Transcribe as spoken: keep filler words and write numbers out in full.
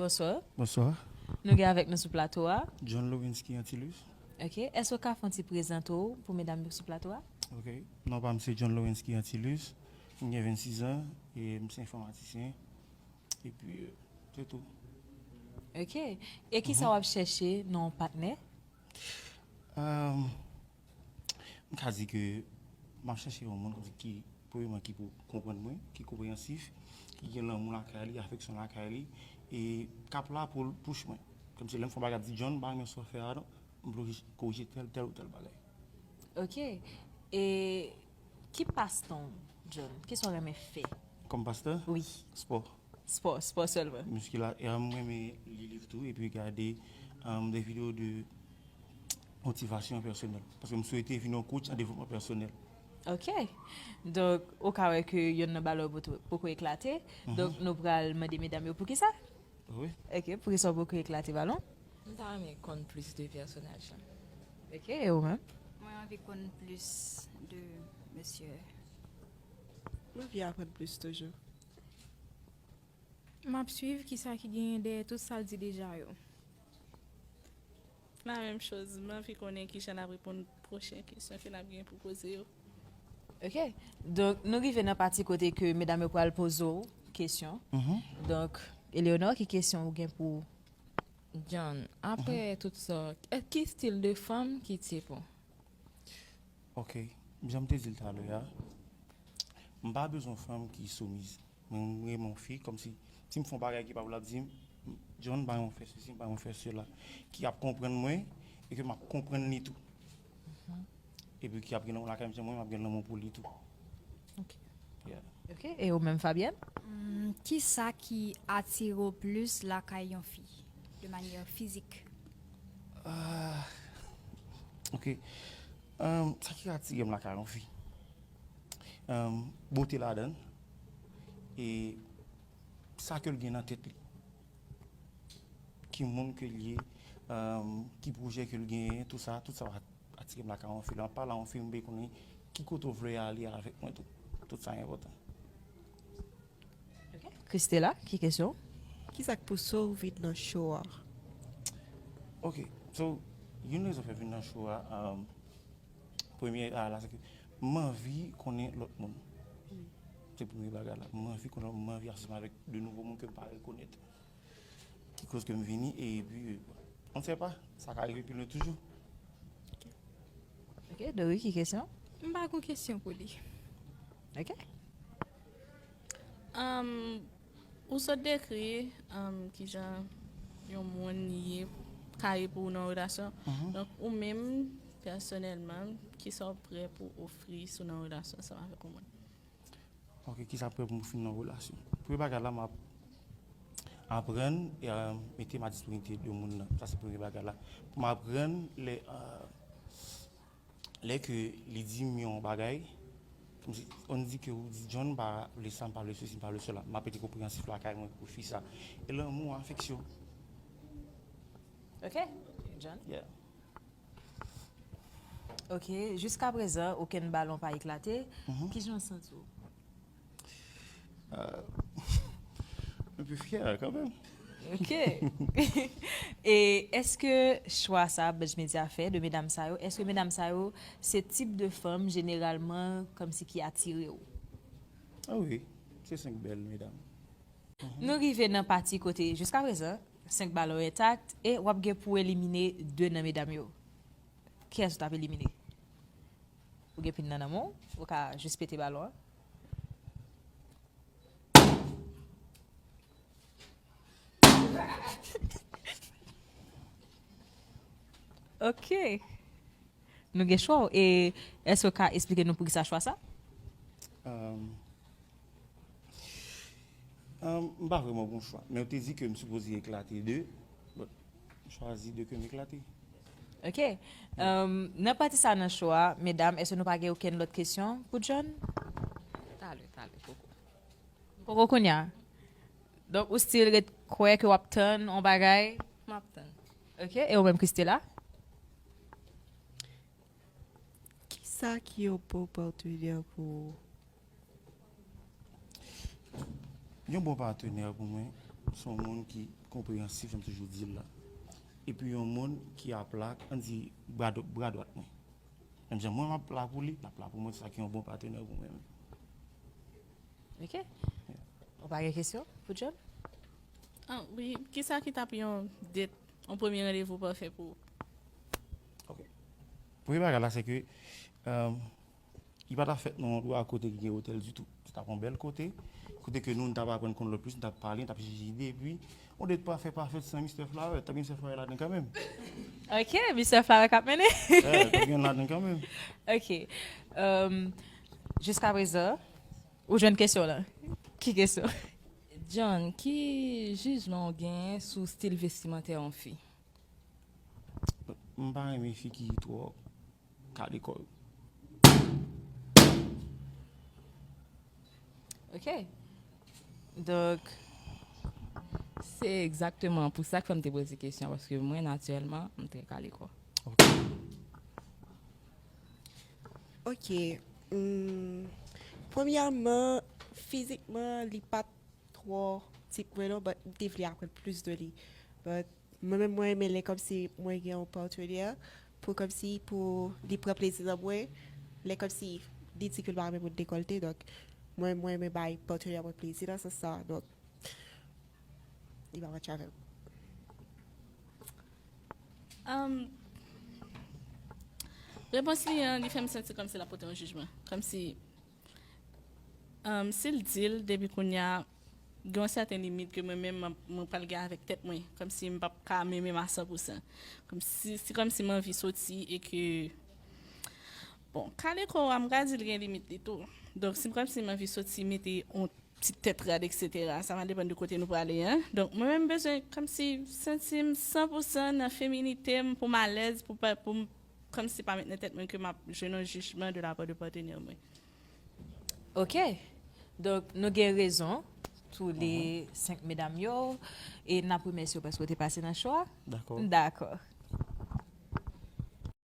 Bonswa. Bonswa. Nou gen avèk nou sou plato a. John Lowensky Antilus. Ok. Èske w ka fè yon ti prezante w pou medam yo sou plato a? Ok. Non pa m se John Lowensky Antilus. M gen vennsis an e m se enfòmatisyen. Epi, euh, se tou. Ok. E ki sa w ap chèche nan yon patnè? Euh, m ka di ke m ap chèche yon moun kòmsi ki, premyèman, ki pou konprann mwen, ki konpreyansif, ki gen lanmou lakay li, afeksyon lakay li, e k ap la pou l pous mwen. Kòmsi lè m fè yon bagay, ap di, John, m pa renmen sa w fè a non, m vle w korije tèl, tèl ou tèl bagay. Ok. E ki pastan w, John? Kisa w renmen fè? Kòm pastè? Wi. Spò. Spò, spò sèlman. Miskila-, e, mwen renmen li liv tou, epi gade, um, de videyo de motivasyon pèsonèl. Paske m swete vin yon coach an devlopman pèsonèl. Ok. Donk, ou ka wè ke yonn nan balon poko, poko eklate. Donk, nou pral mande medam yo poukisa. Wi. Ok, poukisa w poko eklate balon? M ta renmen konn plis de pèsonaj la. Ok, e ou menm? Mwen anvi konn plis de mesye. M anvi aprann plis toujou. M ap swiv kisa ki genyen dèyè tout sa l di deja yo. La menm choz, m anvi konnen kijan l ap reponn pwochen kesyon ke n ap gen pou poze yo. Ok. Donk, nou rive nan pati kote ke medam yo pral poze w kesyon. Donk, Eleonor, ki kesyon ou gen pou John, apre tout sa, e, ki stil de fanm ki tip ou? Ok. Jan m te di l talè a, m pa bezwen fanm ki soumiz. Mwen, m renmen yon fi, kòmsi, si m fè yon bagay ki pa pou l ap di m, John, pa yon fè sesi, pa yon fè sela. Ki ap konprann mwen, e ke m ap konprann li tou. Epi ki ap gen lanmou lakay m, jan mwen, m ap gen lanmou pou li tou. Ok. Yeah. Ok, e ou menm, Fabienne? Hmm, ki sa ki atire w plis lakay yon fi, de manyè fizik? Ah, ok. Um, sa ki atire m lakay yon fi? Um, bote ladan l. E sa ke l gen nan tèt li. Ki moun ke l ye, um, ki pwojè ke l genyen, tou sa, tout sa va atire m lakay yon fi. Lè m ap pale a yon fi, m bezwen konnen ki kote w vle ale avèk mwen tou. Tout sa enpòtan. Christela, ki kesyon? Ki sa k pouse w vin nan show a? Ok, so, youn rezon fè vin nan show a, um, premye a la, se ke m anvi konnen lòt moun. Se premye bagay la. M anvi konnen, m anvi asosye avèk de nouvo moun ke m pa rekonèt. Ki koz ke m vini, epi, on ne sait pas, sa ka rive pi lwen toujou. Ok, Dori, ki kesyon? M pa gon kesyon pou li. Ok. Um, ou sot dekri, um, kijan yon moun ye, ka ye pou ou nan relasyon. Donk, ou menm, pèsonèlman, kisa w prè pou ofri si w nan relasyon ansanm avèk yon moun? Ok, kisa prè pou m fin nan relasyon? Premye bagay la, m ap aprann e, euh, mete m a disponibite de moun nan. Sa se premye bagay la. Pou m aprann lè, euh, lè ke li di m yon bagay, kòmsi, on di ke ou di John m pa vle sa, m pa vle sesi, m pa vle sela. M ap rete konpreyansif lakay mwen pou fi sa. E lanmou, afeksyon. Ok, John. Yeah. Ok, jiska prezan, okenn balon pa eklate. Kijan w santi w? Euh, un peu fier quand même. Ok. E èske chwa sa Budge Media fè de medam sa yo, èske medam sa yo se tip de fanm jeneralman kòmsi ki atire w? Ah wi, se senk bèl medam. Nou rive nan pati kote jiska prezan, senk balon entak e w ap gen pou elimine de nan medam yo. Kiyès ou t ap elimine? Ou gen pin nan nan men w, ou ka jis pete balon an. Ok. Nou gen chwa w. E èske w ka esplike nou poukisa chwa sa? Um, um, m pa vrèman gon chwa. Men yo te di ke m sipoze eklate de. But, m chwazi de ke m eklate. Ok. Um, nan pati sa nan show a, medam, èske nou pa gen okenn lòt kesyon pou John? Talè, talè, poko. Poko kounye a. Donk, ou still ret kwè ke w ap tann yon bagay? M ap tann. Ok, e ou menm, Christela? Kisa ki yon bon patnè pou ou? Yon bon patenè pou mwen, se yon moun ki konpreyansif, jan m toujou di l la. Epi yon moun ki ap la, ann di, bra dwa-, bra dwat mwen. Menm jan mwen m ap la pou li, l ap la pou mwen, se sa ki yon bon patenè pou mwen menm. Ok. Ou pa gen kesyon pou John? Ah, wi, kisa ki t ap yon det, yon premye randevou pafè pou ou? Ok. Premye bagay la, se ke euh, li pa ta fèt nan yon lwa kote ki gen otèl ditou. Se ta yon bèl kote, kote ke nou, nou t ap aprann konn lòt plis, nou t ap pale, nou t ap chanje ide, epi yon det pafè, pafè san Mister Flower, t ap gen Mister Flower ladan kanmenm. Ok, Mister Flower k ap mennen. Yeah, t ap gen ladan kanmenm. Ok. Euh, Jiska prezan, ou jwenn kesyon lan? Ki kesyon? John, ki jijman w genyen sou stil vestimantè yon fi? M pa renmen fi ki twò kale kò yo. Ok. Donk, Se egzakteman pou sa k fè m te poze kesyon, paske mwen, natirèlman, m trè kale kò. Ok. Hmm, premyèman, fizikman, li pa t twò tip mwen non, but m te vle aprann plis de li. But mwen menm, mwen renmen lè kòmsi mwen gen yon patenè pou kòmsi pou li pran plezi nan mwen, lè kòmsi li di ke l pa renmen moun dekòlte, donk mwen, mwen renmen bay patenè mwen plezi nan sans sa, donk li pa match avè m. Um, Repons li an, li fè m santi kòmsi l ap pote yon jijman. Kòmsi, um, si l di l depi kounye a, gen yon sèten limit ke mwen menm mwen, mwen pral gen avèk tèt mwen. Kòmsi m p ap ka menm menm a san pou san. Kòmsi, si kòmsi m anvi soti e ke, bon, kale kò a, m ka di l gen limit li tou. Donk, si kòmsi m anvi soti mete yon ti tèt rad, etsetera. Sa va depann de kote nou prale, en. Donk, mwen menm, m bezwen kòmsi santi m san pou san nan feminite m pou m alèz, pou pa, pou m kòmsi pa met nan tèt mwen ke m ap jwenn yon jijman de la part de patenè mwen. Ok. Donk, nou gen rezon, tou le senk medam yo, e n ap remèsye w paske w te pase nan show a. Dakò. Dakò.